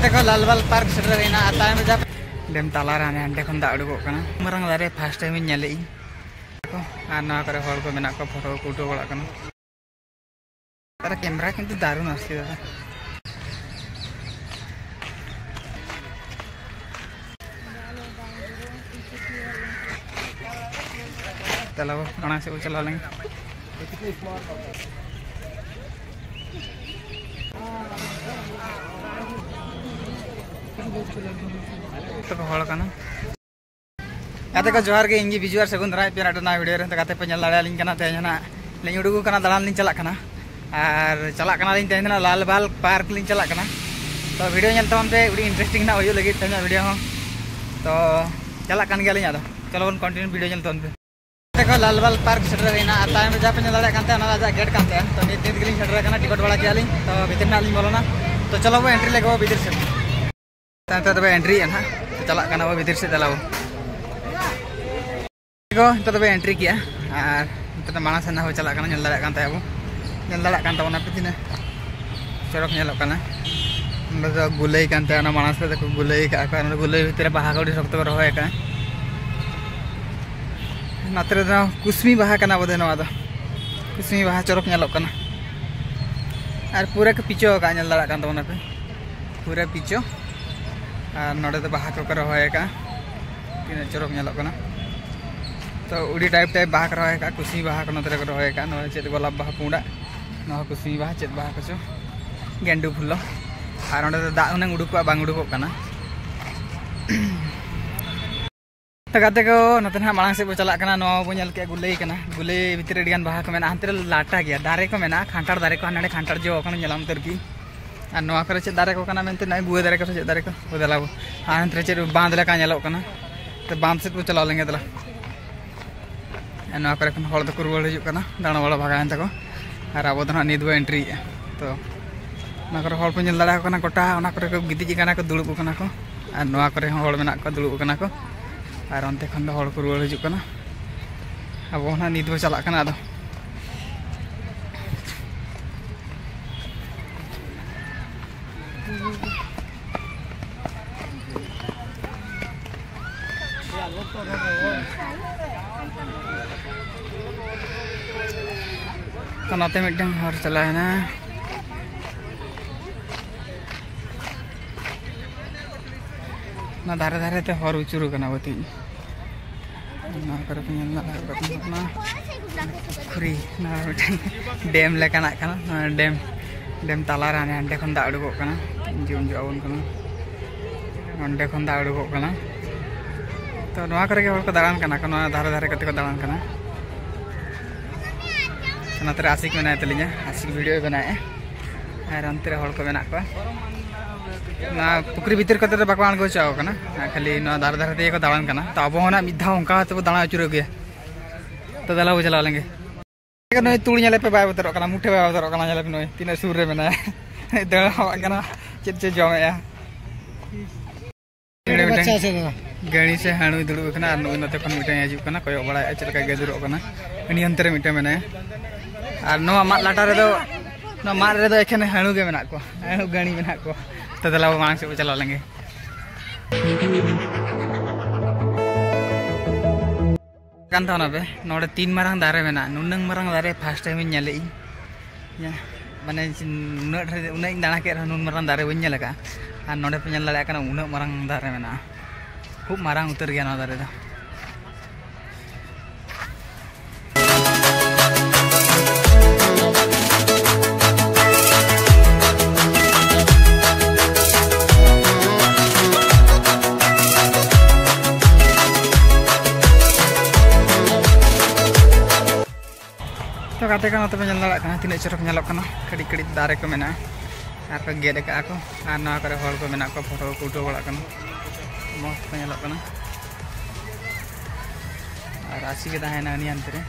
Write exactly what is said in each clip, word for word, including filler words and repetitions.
ᱫᱮᱠᱷᱚ, ᱞᱟᱞᱵᱟᱞ park ᱥᱮᱴᱮᱨ ᱦᱩᱭᱱᱟ᱾ ᱟᱨ ᱛᱟᱭᱚᱢ ᱨᱮ ᱡᱟᱦᱟᱸ ᱰᱮᱢ ᱛᱟᱞᱟ ᱨᱮ ᱦᱟᱸᱰᱮ ᱠᱷᱚᱱ ᱫᱟᱜ ᱩᱰᱩᱠᱚᱜ ᱠᱟᱱᱟ᱾ ᱢᱟᱨᱟᱝ ᱫᱟᱨᱮ ᱯᱷᱟᱥᱴ ᱴᱟᱭᱤᱢ ᱤᱧ ᱧᱮᱞᱮᱫ ᱟᱹᱧ᱾ ᱟᱨ ᱱᱚᱣᱟ ᱠᱚᱨᱮ ᱦᱚᱲ ᱠᱚ ᱢᱮᱱᱟᱜ ᱠᱚᱣᱟ, ᱯᱷᱳᱴᱳ ᱠᱚ ᱩᱴᱷᱟᱹᱣ ᱵᱟᱲᱟᱜ ᱠᱟᱱᱟ᱾ ᱟᱨ ᱠᱮᱢᱨᱟ ᱠᱤᱱᱛᱩ ᱫᱟᱨᱩᱱ ᱟᱥᱠᱮ ᱫᱟᱫᱟ᱾ ᱛᱟᱦᱞᱮ ᱟᱵᱚ ᱢᱟᱲᱟᱝ ᱥᱮᱫ ᱵᱚ ᱪᱟᱞᱟᱣ ᱞᱮᱱ᱾ ᱛᱚᱵᱮ ᱦᱚᱲ ᱠᱟᱱᱟ᱾ ᱜᱟᱛᱮ ᱠᱚ ᱡᱚᱦᱟᱨ ᱜᱮ, ᱤᱧ ᱜᱮ ᱵᱤᱡᱩ ᱟᱨ ᱥᱟᱹᱜᱩᱱ ᱫᱟᱨᱟᱭ ᱯᱮ ᱟᱹᱰᱤ ᱱᱟᱣᱟ ᱵᱷᱤᱰᱤᱭᱳ ᱨᱮ᱾ ᱜᱟᱛᱮ ᱯᱮ ᱧᱮᱞ ᱫᱟᱲᱮᱭᱟᱞᱤᱧ ᱠᱟᱱᱟ, ᱛᱮᱦᱮᱧ ᱦᱟᱸᱜ ᱞᱤᱧ ᱩᱰᱩᱠ ᱟᱠᱟᱱᱟ, ᱫᱟᱬᱟᱱ ᱞᱤᱧ ᱪᱟᱞᱟᱜ ᱠᱟᱱᱟ᱾ ᱟᱨ ᱪᱟᱞᱟᱜ ᱠᱟᱱᱟᱞᱤᱧ ᱛᱮᱦᱮᱧ ᱫᱚ ᱱᱟᱜ ᱞᱟᱞᱵᱟᱜᱽ ᱯᱟᱨᱠ ᱞᱤᱧ ᱪᱟᱞᱟᱜ ᱠᱟᱱᱟ᱾ ᱛᱚ ᱵᱷᱤᱰᱤᱭᱳ ᱧᱮᱞ ᱛᱟᱵᱚᱱ ᱯᱮ, ᱟᱹᱰᱤ ᱤᱱᱴᱟᱨᱮᱥᱴᱤᱝ ᱱᱟᱜ ᱦᱩᱭᱩᱜ ᱞᱟᱹᱜᱤᱫ ᱛᱮᱦᱮᱧᱟᱜ ᱵᱷᱤᱰᱤᱭᱳ ᱦᱚᱸ᱾ ᱛᱚ ᱪᱟᱞᱟᱜ ᱠᱟᱱ ᱜᱮᱭᱟᱞᱤᱧ, ᱟᱫᱚ ᱪᱚᱞᱚ ᱵᱚᱱ ᱠᱚᱱᱴᱤᱱᱤᱭᱩ ᱵᱷᱤᱰᱤᱭᱳ ᱧᱮᱞ ᱛᱟᱵᱚᱱ ᱯᱮ᱾ ᱫᱮᱠᱷᱚ, ᱞᱟᱞᱵᱟᱜᱽ ᱯᱟᱨᱠ ᱥᱮᱴᱮᱨ ᱦᱩᱭᱱᱟ᱾ ᱟᱨ ᱛᱟᱭᱚᱢ ᱨᱮ ᱡᱟᱦᱟᱸ ᱯᱮ ᱧᱮᱞ ᱫᱟᱲᱮᱭᱟᱜ ᱠᱟᱱ ᱛᱟᱦᱮᱸ, ᱚᱱᱟ ᱫᱚ ᱟᱡᱟᱜ ᱜᱮᱴ ᱠᱟᱱ ᱛᱟᱭᱟ᱾ ᱛᱚ ᱱᱤᱛ ᱱᱤᱛ ᱜᱮᱞᱤᱧ ᱥᱮᱴᱮᱨ ᱟᱠᱟᱱᱟ, ᱴᱤᱠᱤᱴ ᱵᱟᱲᱟ ᱠᱮᱜᱼᱟ ᱞᱤᱧ᱾ ᱛᱚ ᱵᱷᱤᱛᱤᱨ ᱱᱟᱜ ᱞᱤᱧ ᱵᱚᱞᱚᱱᱟ᱾ ᱛᱚ ᱪᱚᱞᱚ ᱵᱚ ᱮᱱᱴᱨᱤ ᱞᱮᱜᱮ ᱵᱚ ᱵᱷᱤᱛᱤᱨ ᱥᱮᱫ᱾ ᱛᱟᱭᱚᱢ ᱛᱮ ᱛᱚᱵᱮ ᱮᱱᱴᱨᱤᱭᱮᱜᱼᱟ ᱱᱟᱦᱟᱜ᱾ ᱛᱚ ᱪᱟᱞᱟᱜ ᱠᱟᱱᱟ ᱵᱚ ᱵᱷᱤᱛᱤᱨ ᱥᱮᱫ, ᱫᱮᱞᱟ ᱵᱚ᱾ ᱫᱮᱠᱷᱚ, ᱱᱤᱛᱚᱜ ᱫᱚᱵᱚ ᱮᱱᱴᱨᱤ ᱠᱮᱜᱼᱟ᱾ ᱟᱨ ᱱᱤᱛᱚᱜ ᱫᱚ ᱢᱟᱲᱟᱝ ᱥᱮᱫ ᱱᱟᱦᱟᱜ ᱵᱚ ᱪᱟᱞᱟᱜ ᱠᱟᱱᱟ, ᱧᱮᱞ ᱫᱟᱲᱮᱭᱟᱜ ᱠᱟᱱ ᱛᱟᱦᱮᱸ ᱵᱚ, ᱧᱮᱞ ᱫᱟᱲᱮᱭᱟᱜ ᱠᱟᱱ ᱛᱟᱵᱚᱱᱟ ᱯᱮ ᱛᱤᱱᱟᱹᱜ ᱪᱚᱨᱚᱠ ᱧᱮᱞᱚᱜ ᱠᱟᱱᱟ᱾ ᱱᱚᱸᱰᱮ ᱫᱚ ᱜᱩᱞᱟᱹᱭ ᱠᱟᱱ ᱛᱟᱦᱮᱸ, ᱚᱱᱟ ᱢᱟᱲᱟᱝ ᱥᱮᱫ ᱫᱚᱠᱚ ᱜᱩᱞᱟᱹᱭ ᱠᱟᱜᱼᱟ ᱠᱚ᱾ ᱟᱨ ᱱᱚᱸᱰᱮ ᱜᱩᱞᱟᱹᱭ ᱵᱷᱤᱛᱤᱨ ᱨᱮ ᱵᱟᱦᱟ ᱠᱚ ᱟᱹᱰᱤ ᱥᱚᱠᱛᱚ ᱠᱚ ᱨᱚᱦᱚᱭ ᱟᱠᱟᱫᱼᱟ᱾ ᱱᱚᱛᱮ ᱨᱮᱫᱚ ᱠᱩᱥᱢᱤ ᱵᱟᱦᱟ ᱠᱟᱱᱟ ᱵᱚᱫᱮ ᱱᱚᱣᱟ ᱫᱚ᱾ ᱠᱩᱥᱢᱤ ᱵᱟᱦᱟ ᱪᱚᱨᱚᱠ ᱧᱮᱞᱚᱜ ᱠᱟᱱᱟ᱾ ᱟᱨ ᱯᱩᱨᱟᱹ ᱠᱚ ᱯᱤᱪᱚ ᱟᱠᱟᱫᱼᱟ, ᱧᱮᱞ ᱫᱟᱲᱮᱭᱟᱜ ᱠᱟᱱ ᱛᱟᱵᱚᱱᱟ ᱯᱮ᱾ ᱯᱩᱨᱟᱹ ᱯᱤᱪᱚ᱾ ᱟᱨ ᱱᱚᱰᱮ ᱫᱚ ᱵᱟᱦᱟ ᱠᱚᱠᱚ ᱨᱚᱦᱚᱭ ᱟᱠᱟᱫᱼᱟ᱾ ᱛᱤᱱᱟᱹᱜ ᱪᱚᱨᱚᱠ ᱧᱮᱞᱚᱜ ᱠᱟᱱᱟ᱾ ᱛᱚ ᱟᱹᱰᱤ ᱴᱟᱭᱤᱯ ᱴᱟᱭᱤᱯ ᱵᱟᱦᱟ ᱠᱚ ᱨᱚᱦᱚᱭ ᱟᱠᱟᱫᱼᱟ, ᱠᱩᱥᱤ ᱵᱟᱦᱟ ᱠᱚ ᱱᱚᱛᱮ ᱨᱮᱠᱚ ᱨᱚᱦᱚᱭ ᱟᱠᱟᱫᱼᱟ᱾ ᱱᱚᱣᱟ ᱪᱮᱫ ᱜᱳᱞᱟᱯ ᱵᱟᱦᱟ ᱯᱩᱸᱰᱟᱜ, ᱱᱚᱣᱟ ᱠᱩᱥᱤ ᱵᱟᱦᱟ, ᱪᱮᱫ ᱵᱟᱦᱟ ᱠᱚᱪᱚ, ᱜᱮᱱᱰᱩ ᱯᱷᱩᱞ᱾ ᱟᱨ ᱚᱸᱰᱮ ᱫᱚ ᱫᱟᱜ ᱦᱩᱱᱟᱹᱝ ᱩᱰᱩᱠᱚᱜᱼᱟ, ᱵᱟᱝ ᱩᱰᱩᱠᱚᱜ ᱠᱟᱱᱟ᱾ ᱛᱚ ᱜᱟᱛᱮ ᱠᱚ, ᱱᱚᱛᱮ ᱱᱟᱦᱟᱜ ᱢᱟᱲᱟᱝ ᱥᱮᱫ ᱵᱚ ᱪᱟᱞᱟᱜ ᱠᱟᱱᱟ᱾ ᱱᱚᱣᱟ ᱵᱚ ᱧᱮᱞ ᱠᱮᱜᱼᱟ ᱜᱩᱞᱟᱹᱭ ᱠᱟᱱᱟ᱾ ᱜᱩᱞᱟᱹᱭ ᱵᱷᱤᱛᱨᱤ ᱨᱮ ᱟᱹᱰᱤ ᱜᱟᱱ ᱵᱟᱦᱟ ᱠᱚ ᱢᱮᱱᱟᱜᱼᱟ᱾ ᱦᱟᱱᱛᱮ ᱨᱮ ᱞᱟᱴᱟ ᱜᱮᱭᱟ, ᱫᱟᱨᱮ ᱠᱚ ᱢᱮᱱᱟᱜᱼᱟ, ᱠᱷᱟᱱᱴᱟᱲ ᱫᱟᱨᱮ ᱠᱚ ᱦᱟᱸᱰᱮ ᱱᱟᱰᱮ ᱠᱷᱟᱱᱴᱟᱲ ᱡᱚ ᱟᱠᱟᱱᱟ, ᱧᱮᱞᱟᱢ ᱩᱛᱟᱹᱨ ᱜᱮ᱾ ᱟᱨ ᱱᱚᱣᱟ ᱠᱚᱨᱮ ᱪᱮᱫ ᱫᱟᱨᱮ ᱠᱚ ᱠᱟᱱᱟ ᱢᱮᱱᱛᱮ ᱱᱚᱜᱼᱚᱭ ᱜᱩᱣᱟᱹ ᱫᱟᱨᱮ ᱠᱚ ᱥᱮ ᱪᱮᱫ ᱫᱟᱨᱮ ᱠᱚ? ᱦᱳᱭ ᱫᱮᱞᱟ ᱵᱚ᱾ ᱟᱨ ᱦᱟᱱᱛᱮ ᱨᱮ ᱪᱮᱫ ᱵᱟᱸᱫᱽ ᱞᱮᱠᱟ ᱧᱮᱞᱚᱜ ᱠᱟᱱᱟ᱾ ᱛᱚ ᱵᱟᱸᱫᱽ ᱥᱮᱫ ᱵᱚ ᱪᱟᱞᱟᱣ ᱞᱮᱱ ᱜᱮ ᱫᱮᱞᱟ᱾ ᱟᱨ ᱱᱚᱣᱟ ᱠᱚᱨᱮ ᱠᱷᱚᱱ ᱦᱚᱲ ᱫᱚᱠᱚ ᱨᱩᱣᱟᱹᱲ ᱦᱤᱡᱩᱜ ᱠᱟᱱᱟ, ᱫᱟᱬᱟ ᱵᱟᱲᱟ ᱵᱷᱟᱜᱟᱣᱮᱱ ᱛᱟᱠᱚ᱾ ᱟᱨ ᱟᱵᱚ ᱫᱚ ᱱᱟᱦᱟᱜ ᱱᱤᱛ ᱵᱚ ᱮᱱᱴᱨᱤᱭᱮᱜᱼᱟ᱾ ᱛᱚ ᱚᱱᱟ ᱠᱚᱨᱮ ᱦᱚᱲ ᱠᱚ ᱧᱮᱞ ᱫᱟᱲᱮᱭᱟᱠᱚ ᱠᱟᱱᱟ, ᱜᱚᱴᱟ ᱚᱱᱟ ᱠᱚᱨᱮ ᱠᱚ ᱜᱤᱛᱤᱡ ᱟᱠᱟᱱᱟ ᱠᱚ, ᱫᱩᱲᱩᱵ ᱟᱠᱟᱱᱟ ᱠᱚ᱾ ᱟᱨ ᱱᱚᱣᱟ ᱠᱚᱨᱮ ᱦᱚᱸ ᱦᱚᱲ ᱢᱮᱱᱟᱜ ᱠᱚᱣᱟ, ᱫᱩᱲᱩᱵ ᱟᱠᱟᱱᱟ ᱠᱚ᱾ ᱟᱨ ᱚᱱᱛᱮ ᱠᱷᱚᱱ ᱫᱚ ᱦᱚᱲ ᱠᱚ ᱨᱩᱣᱟᱹᱲ ᱦᱤᱡᱩᱜ ᱠᱟᱱᱟ᱾ ᱟᱵᱚ ᱦᱚᱸ ᱱᱟᱦᱟᱜ ᱱᱤᱛ ᱵᱚ ᱪᱟᱞᱟᱜ ᱠᱟᱱᱟ ᱟᱫᱚ᱾ ᱛᱚ, ᱱᱚᱛᱮ ᱢᱤᱫᱴᱟᱝ ᱦᱚᱨ ᱪᱟᱞᱟᱣᱮᱱᱟ᱾ ᱚᱱᱟ ᱫᱷᱟᱨᱮ ᱫᱷᱟᱨᱮ ᱛᱮ ᱦᱚᱨ ᱩᱪᱩᱨ ᱠᱟᱱᱟ ᱵᱟᱹᱛᱤᱡ᱾ ᱱᱚᱣᱟ ᱠᱚᱨᱮ ᱯᱮ ᱧᱮᱞ ᱫᱟᱲᱮᱭᱟᱜ ᱠᱟᱱᱟ, ᱯᱩᱠᱷᱨᱤ, ᱱᱚᱣᱟ ᱢᱤᱫᱴᱟᱝ ᱰᱮᱢ ᱞᱮᱠᱟᱱᱟᱜ ᱠᱟᱱᱟ᱾ ᱱᱚᱣᱟ ᱰᱮᱢ, ᱰᱮᱢ ᱛᱟᱞᱟᱨᱮ ᱦᱟᱱᱮ ᱦᱟᱸᱰᱮ ᱠᱷᱚᱱ ᱫᱟᱜ ᱩᱰᱩᱠᱚᱜ ᱠᱟᱱᱟ, ᱡᱩᱢ ᱡᱩ ᱟᱵᱚᱱ ᱠᱟᱱᱟ, ᱚᱸᱰᱮ ᱠᱷᱚᱱ ᱫᱟᱜ ᱩᱰᱩᱠᱚᱜ ᱠᱟᱱᱟ᱾ ᱛᱚ, ᱱᱚᱣᱟ ᱠᱚᱨᱮ ᱜᱮ ᱦᱚᱲ ᱠᱚ ᱫᱟᱬᱟᱱ ᱠᱟᱱᱟ ᱠᱚ, ᱱᱚᱣᱟ ᱫᱷᱟᱨᱮ ᱫᱷᱟᱨᱮ ᱠᱚᱛᱮ ᱠᱚ ᱫᱟᱬᱟᱱ ᱠᱟᱱᱟ᱾ ᱱᱚᱛᱮ ᱨᱮ ᱟᱥᱤᱠ ᱢᱮᱱᱟᱭ ᱛᱟᱹᱞᱤᱧᱟ, ᱟᱥᱤᱠ ᱵᱷᱤᱰᱤᱭᱳᱭ ᱵᱮᱱᱟᱣᱮᱫᱼᱟ᱾ ᱟᱨ ᱚᱱᱛᱮ ᱨᱮ ᱦᱚᱲ ᱠᱚ ᱢᱮᱱᱟᱜ ᱠᱚᱣᱟ᱾ ᱱᱚᱣᱟ ᱯᱩᱠᱷᱨᱤ ᱵᱷᱤᱛᱤᱨ ᱠᱚᱛᱮ ᱫᱚ ᱵᱟᱠᱚ ᱟᱬᱜᱚ ᱦᱚᱪᱚ ᱟᱠᱚ ᱠᱟᱱᱟ, ᱟᱨ ᱠᱷᱟᱹᱞᱤ ᱱᱚᱣᱟ ᱫᱷᱟᱨᱮ ᱫᱷᱟᱨᱮ ᱛᱮᱜᱮ ᱠᱚ ᱫᱟᱬᱟᱱ ᱠᱟᱱᱟ᱾ ᱛᱚ, ᱟᱵᱚ ᱦᱚᱸ ᱱᱟᱜ ᱢᱤᱫ ᱫᱷᱟᱣ ᱚᱱᱠᱟ ᱠᱟᱛᱮ ᱵᱚ ᱫᱟᱬᱟ ᱟᱹᱪᱩᱨᱚᱜ ᱜᱮᱭᱟ᱾ ᱛᱚ, ᱫᱮᱞᱟ ᱵᱚ ᱪᱟᱞᱟᱣ ᱞᱮᱱᱜᱮ᱾ ᱱᱩᱭ ᱛᱩᱲ ᱧᱮᱞᱮ ᱯᱮ, ᱵᱟᱭ ᱵᱚᱛᱚᱨᱚᱜ ᱠᱟᱱᱟ, ᱢᱩᱴᱷᱟᱹ ᱵᱟᱭ ᱵᱚᱛᱚᱨᱚᱜ ᱠᱟᱱᱟ᱾ ᱧᱮᱞᱮ ᱯᱮ, ᱱᱩᱭ ᱛᱤᱱᱟᱹᱜ ᱥᱩᱨ ᱨᱮ ᱢᱮᱱᱟᱭᱟ᱾ ᱫᱟᱹᱲ ᱦᱟᱣᱟᱜ ᱠᱟᱱᱟ, ᱪᱮᱫ ᱪᱚ ᱡᱚᱢᱮᱜᱼᱟ᱾ ᱱᱚᱰᱮ ᱢᱤᱫᱴᱟᱝ ᱵᱟᱪᱪᱟ ᱟᱪᱪᱷᱟ ᱫᱟᱫᱟ᱾ ᱜᱟᱹᱲᱤ ᱥᱮ ᱦᱟᱹᱬᱩᱭ ᱫᱩᱲᱩᱵ ᱟᱠᱟᱱᱟ, ᱟᱨ ᱱᱩᱭ ᱱᱚᱛᱮ ᱠᱷᱚᱱ ᱢᱤᱫᱴᱟᱝ ᱦᱤᱡᱩᱜ ᱠᱟᱱᱟ, ᱠᱚᱭᱚᱜ ᱵᱟᱲᱟᱭᱮᱫᱼᱟ ᱪᱮᱫ ᱞᱮᱠᱟᱭ ᱜᱟᱹᱫᱩᱨᱚᱜ ᱠᱟᱱᱟ᱾ ᱩᱱᱤ ᱚᱱᱛᱮ ᱨᱮ ᱢᱤᱫᱴᱟᱝ ᱢᱮᱱᱟᱭᱟ᱾ ᱟᱨ ᱱᱚᱣᱟ ᱢᱟᱫ ᱞᱟᱴᱟ ᱨᱮᱫᱚ, ᱱᱚᱣᱟ ᱢᱟᱫ ᱨᱮᱫᱚ ᱮᱠᱷᱮᱱ ᱦᱟᱹᱬᱩ ᱜᱮ ᱢᱮᱱᱟᱜ ᱠᱚᱣᱟ, ᱦᱟᱹᱬᱩ ᱜᱟᱹᱲᱤ ᱢᱮᱱᱟᱜ ᱠᱚᱣᱟ᱾ ᱛᱚ, ᱫᱮᱞᱟ ᱵᱚ ᱢᱟᱲᱟᱝ ᱥᱮᱫ ᱵᱚ ᱪᱟᱞᱟᱣ ᱞᱮᱱᱜᱮ᱾ ᱠᱟᱱ ᱛᱟᱵᱚᱱᱟ ᱯᱮ, ᱱᱚᱰᱮ ᱛᱤᱱ ᱢᱟᱨᱟᱝ ᱫᱟᱨᱮ ᱢᱮᱱᱟᱜᱼᱟ, ᱱᱩᱱᱟᱹᱝ ᱢᱟᱨᱟᱝ ᱫᱟᱨᱮ first time ᱤᱧ ᱧᱮᱞᱮᱫᱼᱟᱹᱧ᱾ ᱤᱭᱟᱹ, ᱢᱟᱱᱮ, ᱩᱱᱟᱹᱜ ᱰᱷᱮᱨ, ᱩᱱᱟᱹᱜ ᱤᱧ ᱫᱟᱬᱟ ᱠᱮᱫ ᱨᱮᱦᱚᱸ ᱱᱩᱱ ᱢᱟᱨᱟᱝ ᱫᱟᱨᱮ ᱵᱟᱹᱧ ᱧᱮᱞ ᱟᱠᱟᱫᱼᱟ᱾ ᱟᱨ ᱱᱚᱰᱮ ᱯᱮ ᱧᱮᱞ ᱫᱟᱲᱮᱭᱟᱜ ᱠᱟᱱᱟ, ᱩᱱᱟᱹᱜ ᱢᱟᱨᱟᱝ ᱫᱟᱨᱮ ᱢᱮᱱᱟᱜᱼᱟ, ᱠᱷᱩᱵ ᱢᱟᱨᱟᱝ ᱩᱛᱟᱹᱨ ᱜᱮᱭᱟ ᱱᱚᱣᱟ ᱫᱟᱨᱮ ᱫᱚ᱾ ᱛᱚ, ᱜᱟᱛᱮ ᱠᱚ, ᱱᱚᱛᱮ ᱯᱮ ᱧᱮᱞ ᱫᱟᱲᱮᱭᱟᱜ ᱠᱟᱱᱟ ᱛᱤᱱᱟᱹᱜ ᱪᱚᱨᱚᱠ ᱧᱮᱞᱚᱜ ᱠᱟᱱᱟ, ᱠᱟᱹᱴᱤᱡ ᱠᱟᱹᱴᱤᱡ ᱫᱟᱨᱮ ᱠᱚ ᱢᱮᱱᱟᱜᱼᱟ ᱟᱨ ᱠᱚ ᱜᱮᱫ ᱟᱠᱟᱫᱼᱟ ᱠᱚ, ᱟᱨ ᱱᱚᱣᱟ ᱠᱚᱨᱮ ᱦᱚᱲ ᱠᱚ ᱢᱮᱱᱟᱜ ᱠᱚᱣᱟ, ᱯᱷᱳᱴᱳ ᱠᱚ ᱩᱴᱷᱟᱹᱣ ᱵᱟᱲᱟᱜ ᱠᱟᱱᱟ, ᱢᱚᱡᱽ ᱠᱚ ᱧᱮᱞᱚᱜ ᱠᱟᱱᱟ᱾ ᱟᱨ ᱟᱥᱤ ᱜᱮ ᱛᱟᱦᱮᱱᱟ ᱩᱱᱤ ᱦᱟᱱᱛᱮ ᱨᱮ᱾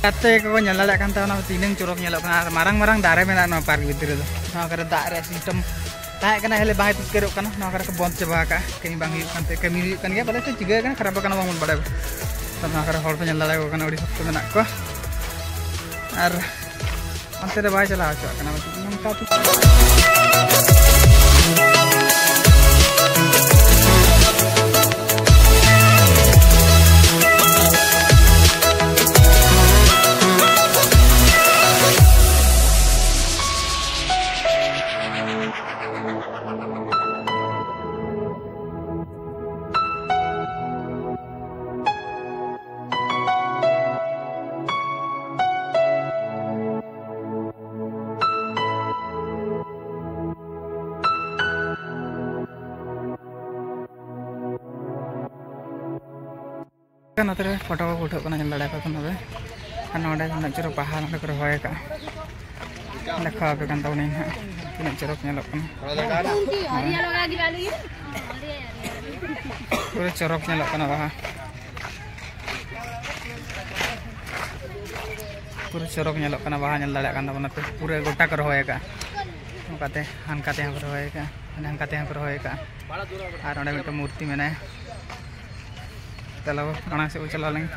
ᱜᱟᱛᱮ ᱠᱚᱠᱚ ᱧᱮᱞ ᱫᱟᱲᱮᱭᱟᱜ ᱠᱟᱱ ᱛᱟᱦᱮᱱᱟ ᱛᱤᱱᱟᱹᱝ ᱪᱚᱨᱚᱠ ᱧᱮᱞᱚᱜ ᱠᱟᱱᱟ, ᱟᱨ ᱢᱟᱨᱟᱝ ᱢᱟᱨᱟᱝ ᱫᱟᱨᱮ ᱢᱮᱱᱟᱜᱼᱟ ᱱᱚᱣᱟ ᱯᱟᱨᱠ ᱵᱷᱤᱛᱨᱤ ᱨᱮᱫᱚ᱾ ᱱᱚᱣᱟ ᱠᱚᱨᱮ ᱫᱟᱜ ᱨᱮᱭᱟᱜ ᱥᱤᱥᱴᱮᱢ ᱛᱟᱦᱮᱸ ᱠᱟᱱᱟ, ᱦᱮᱞᱮ ᱵᱟᱝ ᱯᱤᱥᱠᱟᱹᱨᱚᱜ ᱠᱟᱱᱟ᱾ ᱱᱚᱣᱟ ᱠᱚᱨᱮ ᱠᱚ ᱵᱚᱱᱫ ᱪᱟᱵᱟ ᱟᱠᱟᱫᱼᱟ, ᱠᱟᱹᱢᱤ ᱵᱟᱝ ᱦᱩᱭᱩᱜ ᱠᱟᱱᱛᱮ, ᱠᱟᱹᱢᱤ ᱦᱩᱭᱩᱜ ᱠᱟᱱ ᱜᱮᱭᱟ, ᱯᱟᱞᱮ ᱪᱚ ᱪᱤᱠᱟᱹ ᱟᱠᱟᱱᱟ, ᱠᱷᱟᱨᱟᱯ ᱟᱠᱟᱱᱟ, ᱵᱟᱝᱵᱚᱱ ᱵᱟᱲᱟᱭᱟ᱾ ᱛᱚ ᱱᱚᱣᱟ ᱠᱚᱨᱮ ᱦᱚᱲ ᱠᱚ ᱧᱮᱞ ᱫᱟᱲᱮᱭᱟᱠᱚ ᱠᱟᱱᱟ, ᱟᱹᱰᱤ ᱥᱚᱠᱛᱚ ᱢᱮᱱᱟᱜ ᱠᱚᱣᱟ, ᱟᱨ ᱚᱱᱛᱮ ᱨᱮ ᱵᱟᱭ ᱪᱟᱞᱟᱣ ᱦᱚᱪᱚᱣᱟᱜ ᱠᱟᱱᱟ᱾ ᱱᱚᱝᱠᱟ ᱛᱮ ᱱᱚᱛᱮ ᱨᱮ ᱯᱷᱳᱴᱳ ᱠᱚ ᱩᱴᱷᱟᱹᱜ ᱠᱟᱱᱟ, ᱧᱮᱞ ᱫᱟᱲᱮᱭᱟᱠᱚ ᱠᱟᱱᱟ ᱯᱮ᱾ ᱟᱨ ᱱᱚᱰᱮ ᱩᱱᱟᱹᱜ ᱪᱚᱨᱚᱠ ᱵᱟᱦᱟ ᱱᱚᱰᱮ ᱠᱚ ᱨᱚᱦᱚᱭ ᱟᱠᱟᱫᱼᱟ, ᱫᱮᱠᱷᱟᱣ ᱟᱯᱮ ᱠᱟᱱ ᱛᱟᱵᱚᱱᱟᱹᱧ ᱦᱟᱸᱜ ᱛᱤᱱᱟᱹᱜ ᱪᱚᱨᱚᱠ ᱧᱮᱞᱚᱜ ᱠᱟᱱᱟ᱾ ᱯᱩᱨᱟᱹ ᱪᱚᱨᱚᱠ ᱧᱮᱞᱚᱜ ᱠᱟᱱᱟ ᱵᱟᱦᱟ, ᱯᱩᱨᱟᱹ ᱪᱚᱨᱚᱠ ᱧᱮᱞᱚᱜ ᱠᱟᱱᱟ ᱵᱟᱦᱟ, ᱧᱮᱞ ᱫᱟᱲᱮᱭᱟᱜ ᱠᱟᱱ ᱛᱟᱵᱚᱱᱟ ᱯᱮ, ᱯᱩᱨᱟᱹ ᱜᱚᱴᱟ ᱠᱚ ᱨᱚᱦᱚᱭ ᱟᱠᱟᱫᱼᱟ᱾ ᱱᱚᱝᱠᱟᱛᱮ ᱦᱟᱱᱠᱟ ᱛᱮᱦᱚᱸ ᱠᱚ ᱨᱚᱦᱚᱭ ᱟᱠᱟᱫᱼᱟ, ᱦᱟᱱᱠᱟ ᱛᱮᱦᱚᱸ ᱠᱚ ᱨᱚᱦᱚᱭ ᱟᱠᱟᱫᱼᱟ᱾ ᱟᱨ ᱚᱸᱰᱮ ᱢᱤᱫᱴᱮᱱ ᱢᱩᱨᱛᱤ ᱢᱮᱱᱟᱭᱟ᱾ ᱪᱟᱞᱟᱣ, ᱢᱟᱲᱟᱝ ᱥᱮᱫ ᱵᱚ ᱪᱟᱞᱟᱣ ᱞᱮᱱ ᱜᱮ᱾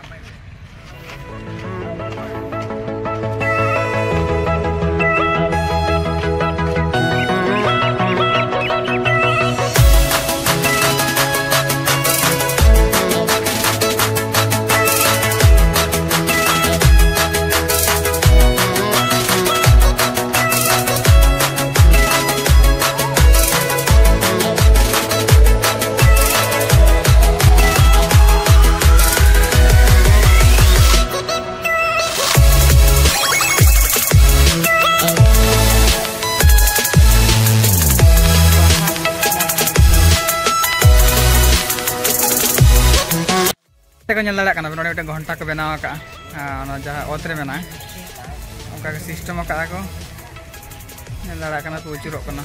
ᱛᱮᱠᱚ ᱧᱮᱞ ᱫᱟᱲᱮᱭᱟᱜ ᱠᱟᱱᱟ, ᱱᱚᱰᱮ ᱢᱤᱫᱴᱮᱱ ᱜᱷᱚᱱᱴᱟ ᱠᱚ ᱵᱮᱱᱟᱣ ᱟᱠᱟᱫᱼᱟ᱾ ᱟᱨ ᱚᱱᱟ ᱡᱟᱦᱟᱸ ᱚᱛ ᱨᱮ ᱢᱮᱱᱟᱜᱼᱟ, ᱚᱱᱠᱟ ᱜᱮ ᱥᱤᱥᱴᱮᱢ ᱟᱠᱟᱫᱼᱟ ᱠᱚ᱾ ᱧᱮᱞ ᱫᱟᱲᱮᱭᱟᱜ ᱠᱟᱱᱟ ᱠᱚ, ᱟᱹᱪᱩᱨᱚᱜ ᱠᱟᱱᱟ᱾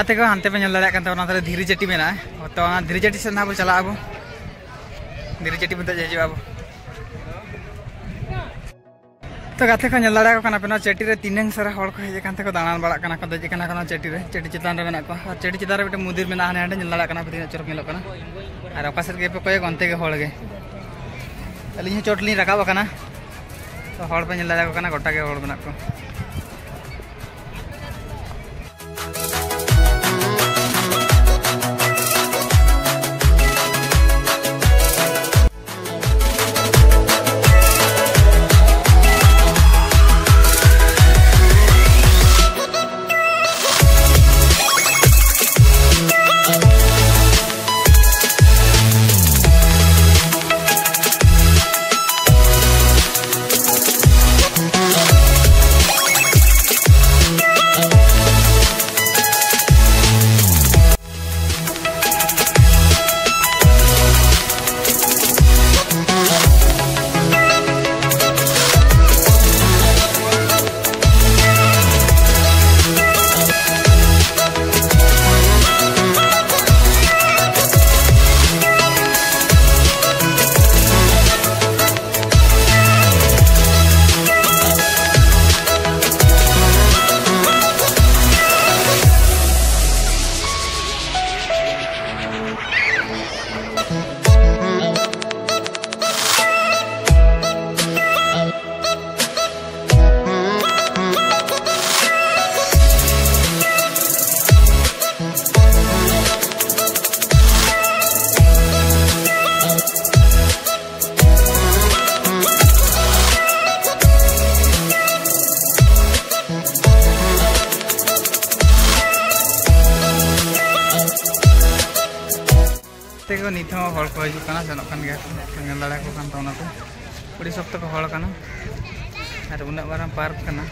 ᱜᱟᱛᱮ ᱠᱚ, ᱦᱟᱱᱛᱮ ᱯᱮ ᱧᱮᱞ ᱫᱟᱲᱮᱭᱟᱜ ᱠᱟᱱ ᱛᱟᱵᱚᱱᱟ, ᱚᱱᱟ ᱫᱷᱟᱨᱮ ᱫᱷᱤᱨᱤ ᱪᱟᱹᱴᱤ ᱢᱮᱱᱟᱜᱼᱟ᱾ ᱛᱚ, ᱚᱱᱟ ᱫᱷᱤᱨᱤ ᱪᱟᱹᱴᱤ ᱥᱮᱫ ᱱᱟᱦᱟᱜ ᱵᱚ ᱪᱟᱞᱟᱜᱼᱟ ᱟᱵᱚ᱾ ᱫᱷᱤᱨᱤ ᱪᱟᱹᱴᱤ ᱵᱚᱱ ᱫᱮᱡ ᱦᱤᱡᱩᱜᱼᱟ ᱟᱵᱚ᱾ ᱛᱚ, ᱜᱟᱛᱮ ᱠᱚ, ᱧᱮᱞ ᱫᱟᱲᱮᱭᱟᱠᱚ ᱠᱟᱱᱟ ᱯᱮ, ᱱᱚᱣᱟ ᱪᱟᱹᱴᱤ ᱨᱮ ᱛᱤᱱᱟᱹᱝ ᱥᱟᱨᱟ ᱦᱚᱲ ᱠᱚ ᱦᱮᱡ ᱟᱠᱟᱱ ᱛᱮᱠᱚ ᱫᱟᱬᱟᱱ ᱵᱟᱲᱟᱜ ᱠᱟᱱᱟ ᱠᱚ, ᱫᱮᱡ ᱟᱠᱟᱱᱟ ᱠᱚ ᱱᱚᱣᱟ ᱪᱟᱹᱴᱤ ᱨᱮ᱾ ᱪᱟᱹᱴᱤ ᱪᱮᱛᱟᱱ ᱨᱮ ᱢᱮᱱᱟᱜ ᱠᱚᱣᱟ᱾ ᱟᱨ ᱪᱟᱹᱴᱤ ᱪᱮᱛᱟᱱ ᱨᱮ ᱢᱤᱫᱴᱮᱱ ᱢᱚᱱᱫᱤᱨ ᱢᱮᱱᱟᱜᱼᱟ, ᱦᱟᱱᱮ ᱦᱟᱸᱰᱮ ᱧᱮᱞ ᱫᱟᱲᱮᱭᱟᱜ ᱠᱟᱱᱟ ᱯᱮ, ᱛᱤᱱᱟᱹᱜ ᱪᱚᱨᱚᱠ ᱧᱮᱞᱚᱜ ᱠᱟᱱᱟ᱾ ᱟᱨ ᱚᱠᱟ ᱥᱮᱫ ᱜᱮᱯᱮ ᱠᱚᱭᱚᱜ, ᱚᱱᱛᱮ ᱜᱮ ᱦᱚᱲ ᱜᱮ᱾ ᱟᱹᱞᱤᱧ ᱦᱚᱸ ᱪᱚᱴ ᱞᱤᱧ ᱨᱟᱠᱟᱵ ᱟᱠᱟᱱᱟ᱾ ᱛᱚ, ᱦᱚᱲ ᱯᱮ ᱧᱮᱞ ᱫᱟᱲᱮᱭᱟᱠᱚ ᱠᱟᱱᱟ, ᱜᱚᱴᱟ ᱜᱮ ᱦᱚᱲ ᱢᱮᱱᱟᱜ ᱠᱚᱣᱟ᱾ ᱛᱮᱜᱮ ᱱᱤᱛ ᱦᱚᱸ ᱦᱚᱲ ᱠᱚ ᱦᱤᱡᱩᱜ ᱠᱟᱱᱟ, ᱥᱮᱱᱚᱜ ᱠᱟᱱ ᱜᱮᱭᱟ ᱠᱚ, ᱧᱮᱞ ᱫᱟᱲᱮᱭᱟᱠᱚ ᱠᱟᱱ ᱛᱟᱵᱚᱱᱟ ᱠᱚ᱾ ᱟᱹᱰᱤ ᱥᱚᱠᱛᱚ ᱠᱚ ᱦᱚᱲ ᱠᱟᱱᱟ ᱟᱨ ᱩᱱᱟᱹᱜ ᱢᱟᱨᱟᱝ ᱯᱟᱨᱠ ᱠᱟᱱᱟ᱾